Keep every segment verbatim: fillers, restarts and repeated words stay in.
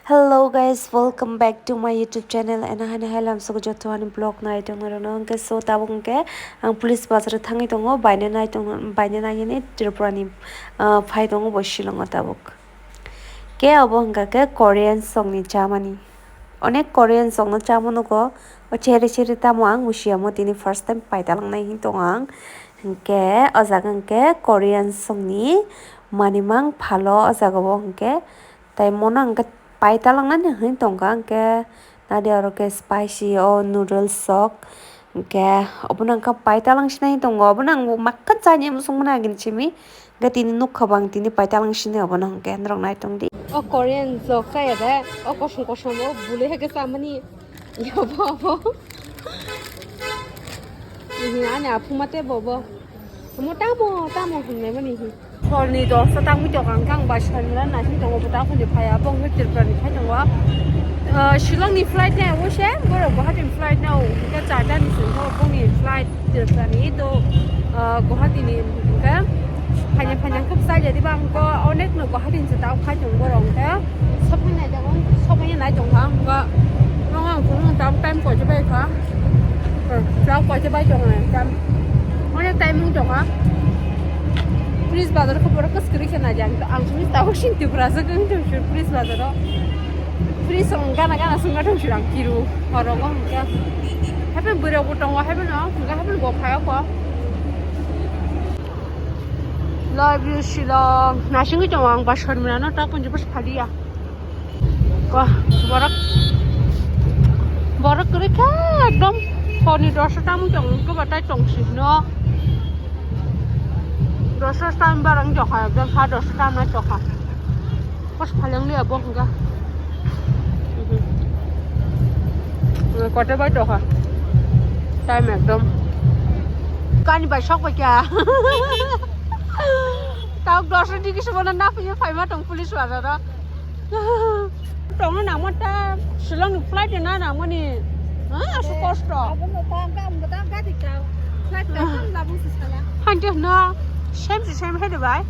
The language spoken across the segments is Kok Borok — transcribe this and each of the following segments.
Hello guys, welcome back to my YouTube channel. And hani hai lamsok joto hani vlog nai tong rano hwnkhe, so tabuk hwnkhe ang police bazar thangwi tongo, baina nai tong, baina nai hini Tripura ni, ah, phai tongo bo Shillong o tabuk. Ke obo hwnkha khe Korean song ni chamani. Onek Korean song no chama nugo. O chere chere tamo ang busiya mo tini first time paita langnai hin tongo ang. Hwnkhe o jaga hwnkhe Korean song ni manimang phalo o jaga o hwnkhe. Tai mono hwnkhe paita langnani hwnwi tongkha, hwnkhe nadi oro khe spicy o noodles sok, hwnkhe obono hwnkhe paita lang sinai tongo, obono ang makhan chani muchung mani agini simi, hwnkhe tini nukha bo ang tini paita lang sinai obono hwnkhe norok naitongdi. O Korean sok chaya de, o kosom kosom o bwlwi hai khe chamani. Yabo, abo. Ihi, ani aphuma tei bobo. Omo tamo, tamo hwnwi mani hi. Horni dosta tangwi tokang kang bai sangra naising tongo bo takhoni phaya bo wngkhe Tripura ni phai tongo. Ah, Shillong ni flight nai o se, borok Guwahati ni flight nai o, hwnkhe charta ni song khe bongni flight Tripura ni to, ah, Guwahati ni hwnkhe phaina phaina khe bwsa ya diba ang khe onek no Guwahati ni se tao khai tongo borok hwnkhe. Sophai nai jago, sophai nai tongkha, hwnkhe, nogo ang phuru tabuk time koicha bai kha. Tabuk koicha bai tongo, time, onek time wng tongkha. Police bazar khe borok kwskwrwi khe naidi ang, ang simi tabuk sini Tripura se wng tong sio police bazar o. Police rok gana gana swngna tong sio ang kiru, oro go hwnkhe. Happen bwrwi rok bo tongo, happen no, hwnkhe happen bo phai o kho. Love you, Shillong. Naisingwi tongo ang bus terminal no, ta punji bus phaliya. Ko, borok, borok kwrwi khe ekdom horni dosta tamo tong, koba tai tong sino. Dosta tam barang jokha, ekdom ha dosta tam na jokha. Bus phaleng liya bo hwnga. Kote bai tokha. Time ekdom. Kani bai sok bai kya. Tao dosa digi se bono na piye phaima tong police wala ro. Tong na mo ta Shillong ni flight na na mo ni. Ha, asu kosto. Abono ta kam ta gadi ka. Flight ka kam labung se sala. Hande no. Same to same hai de bai.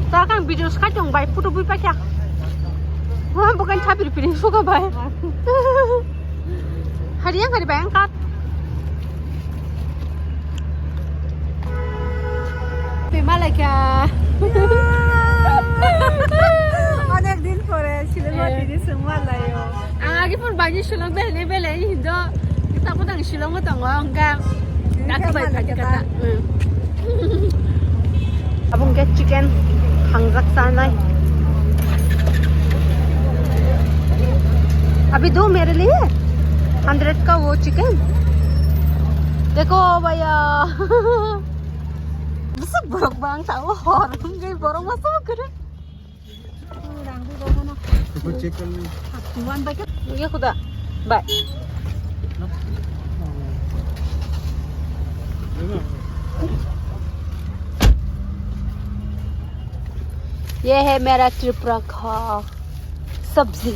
Ta kang video skai tong bai, photo bui paikha. Wah, bukan chapir piring suka bai. Hari yang hari bayangkat. Pima lagi ya. Onek din pore, Shillong Eh. Tini semua lah yo. Ang agi pun banyak Shillong bele bele ini do. Kita pun tang Shillong tang wang kang. Ini Aku kan baik mana aja kita? Kata. Hmm. Abang ke chicken hangjak sanai. अभी दो मेरे लिए हंड्रेड का वो चिकन। देखो भैया। Bisa borok bang tahu horong gai borok masa kere. Iko check kar le. Iya khuda. Bye. ये है मेरा त्रिपुरा का सब्जी।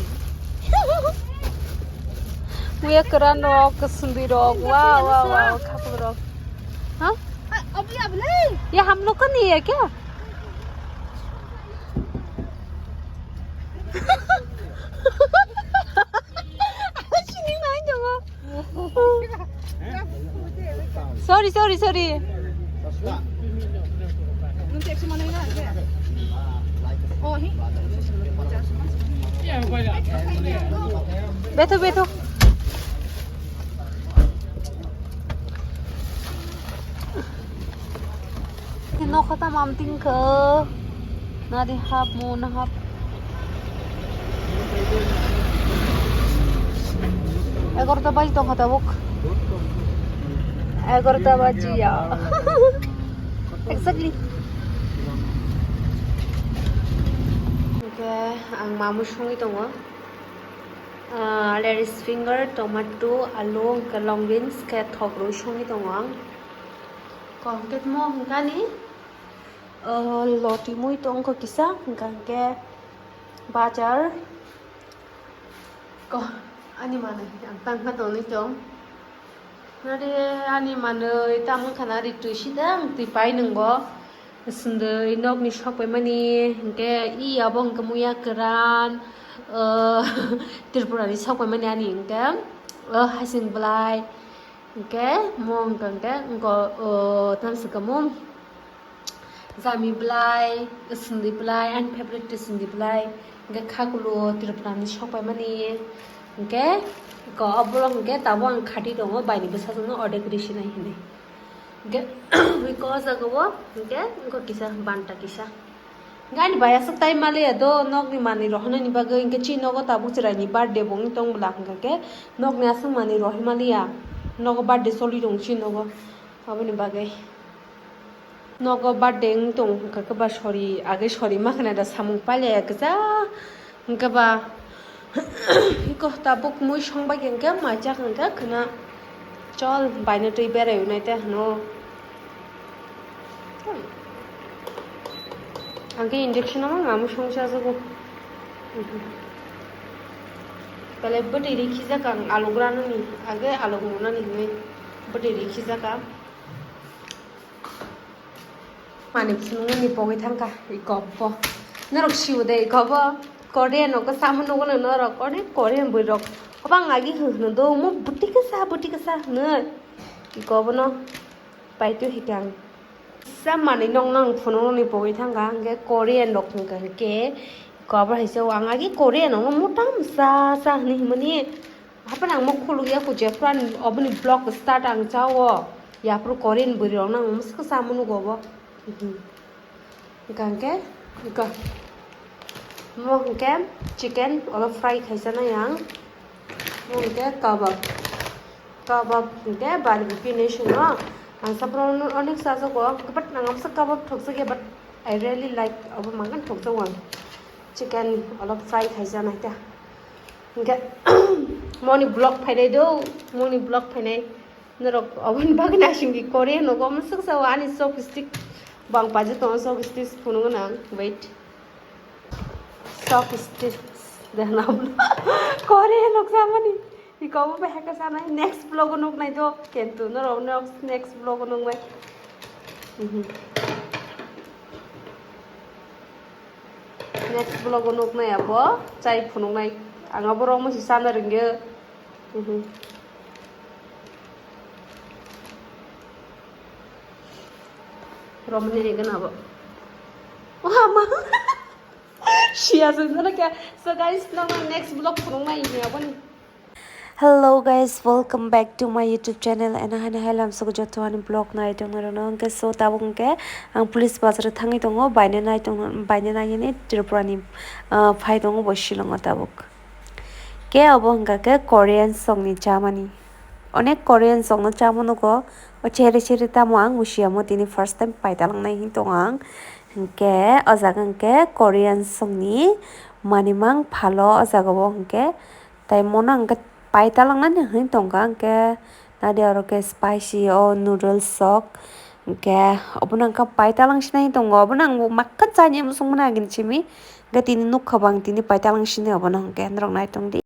Muya keran rok, kesundi rok, wow, wow, wow, khapuk rok. Hah? अभी अब नहीं। ये हम लोग का नहीं है क्या? Sini main dong. Sorry, sorry, sorry. Beto, beto. Nokha ta mam tingkha. Nadi hap mo na hap. Egarota baji tongkha tabuk. Egarota baji ya. Exactly. Hwnkhe ang mamwi songwi tongo. Ah, ladies finger, tomato, alu, hwnkhe long beans khe thok rwui songwi tongo ang. Koketmo hwnkhe ani, ah, loti mui tongkha kisa, hwnkha hwnkhe bajar. Ko, ani manwi ang tangkha tongwi tong. Nare ani manwi tamung khana ri twi sidang twi pai nwngo. Sindwi nokni sok paimani hinkhe i abo hinkhe muya kwran, ah, Tripurani sok paimani ani hinkhe, ah, hasing bwlai hinkhe mo hinkhe hinkhe tamsi kamo. Jami bwlai, sindwi bwlai, ani favorite sindwi bwlai, hinkhe khakulo Tripurani sok paimani, hinkhe ko obolong hinkhe tabuk ang khati tongo baini bwsajwkno ordek ri sinai hinwi. Hinkhe ko o jaga o hinkhe wngkha kisa banta kisa. Hinkhe ani bai aswk tai maliya do nokni manwi rohornani bagwi, hinkhe chini nogo tabuk chwraini birthday bo wng tong bwla hinkhe nokni aswk manwi rohor maliya, nogo birthday choli tong chini nogo, aboni bagwi. Nogo birthday wng tong hwnkha khe ba sori, age sori ma khna da samung pailaya kwchak hwnkhe ba iko tabuk mui song bai khe hwnkhe mai chak hwnkhe khna chol baino twi berai unai te hwno. Ang khe injection no mang amo song chajago. Belai bwtwi ri khijak ang alok ranani, age alok nunani hinwi bwtwi ri khijak ang. Mani phunuknani pogwi thangkha iko bo. Norok siwo de iko bo. Korean rok khe samo nugo no norok. Onek Korean bwrwi rok. Obo ang agi hwn hwno do. Omo bwtwi kisa, bwtwi kisa hwnwi. Iko bono paitwi hikhe ang. Sa mani nokno ang phunuknani pogwi thangkha. Hwnkhe Korean rok hwnkha hwnkhe. Iko abo hai se ang agi Korean rok no mota msa sa hwnwi himani. Haphano ang mokho khuluk ya kho, jephru ani oboni vlog start ang chao. Yaphru Korean bwrwi rok no ang mwswk khe chamung nugo bo. Mhm. Hwnkha hwnkhe, hwnkha. Mo hwnkhe chicken olo fry khaisa nai ang. Mo hwnkhe kabab. Kabab hwnkhe barbecue hinwi sino. Ang saphuru onek chajago, but ang amsa kabab thokjakya, but I really like obo mangkha thokjago ang. Chicken olo fry khaisa nai ta. Hingke moni vlog phainai do, moni vlog phainai. Norok oboni bagwi naisingdi Korean nogo mwswk sao ani chopstick. Bang paji tongo chopstick phunukgo nang. Wait. Chopsticks. Dehna Korean nok samani. Iko bo bai haka sanai. Next vlog o nuknai do. Kentu norok nok next vlog o nuknai. Mhm. Next vlog o nuknai abo chai phunuknai. Ang abo rok musi sana ringyo. Mhm. Romani ringyo abo. Wah, ma. Siya sung sana kya. So guys, nang next vlog phunuknai ini abo ni. Hello guys, welcome back to my YouTube channel. Ena hani hai lamsok joto hani vlog nai tong nai rok no. Hingke so tabuk hingke ang police bazar o thangwi tongo, baina nai tong, baina nai ni Tripura ni, ah, phai tongo bo Shillong o tabuk. Ke obo hingka ke Korean song ni chamani. Onek Korean song no chamo nugo. O cheri cheri tamo ang busiya mo tini first time paita lang nai hin tong ang. Hingke o jaga hingke Korean song ni manimang phalo o jaga o hingke. Tai mono hingke paita langnani hwnwi tongkha, hingke nadi aro khe spicy o noodles sok, hingke obono hingke paita langsinai tongo, obono ang makhan chani muchungmani agini simi, hingke tini nukha bo ang tini paita langsini obono hingke norok naitongdi.